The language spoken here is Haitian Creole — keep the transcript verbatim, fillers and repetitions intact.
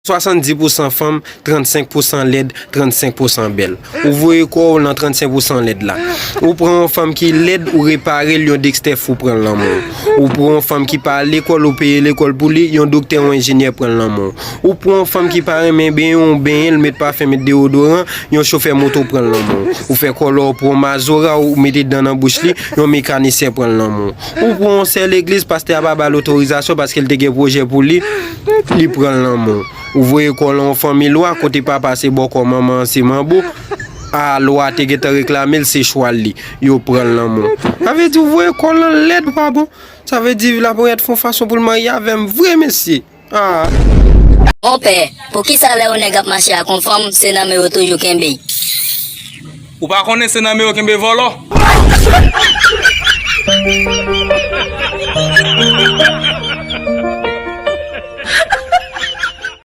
Swasanndis pousan fanm, trannsenk pousan lèd, trannsenk pousan bèl. Ou voye kò w nan trannsenk pousan lèd la. Ou pran yon fanm ki lèd, ou repare l, yon Dexter fou pran l nan men w. Ou pran yon fanm ki pa al lekòl, ou peye lekòl pou li, yon doktè, yon enjenyè pran l nan men w. Ou pran yon fanm ki pa renmen benyen, ou benyen l, met pafen, met dewodoran, yon chofè moto pran l nan men w. Ou fè kòlè, ou pran mazora, ou mete dan nan bouch li, yon mekanisyen pran l nan men w. Ou pran yon sè legliz, pastè a pa ba l otorizasyon paske l te gen pwojè pou li, li pran l nan men w. Ou voye kòlè yon fanmi lwa, kote papa se bòkò, manman an se manbo. A lwa te gentan reklame l, se chwal li. Yo pran l nan men w. Sa vle di ou voye kòlè lèd pa bon. Sa vle di laponyèt fè yon fason pou l marye avè m vre, mesye. Ah. Monpè, poukisa lè yon nèg ap mache ak yon fanm, se nan men yo toujou kenbe? Ou pa konnen se nan men yo kenbe vòlò?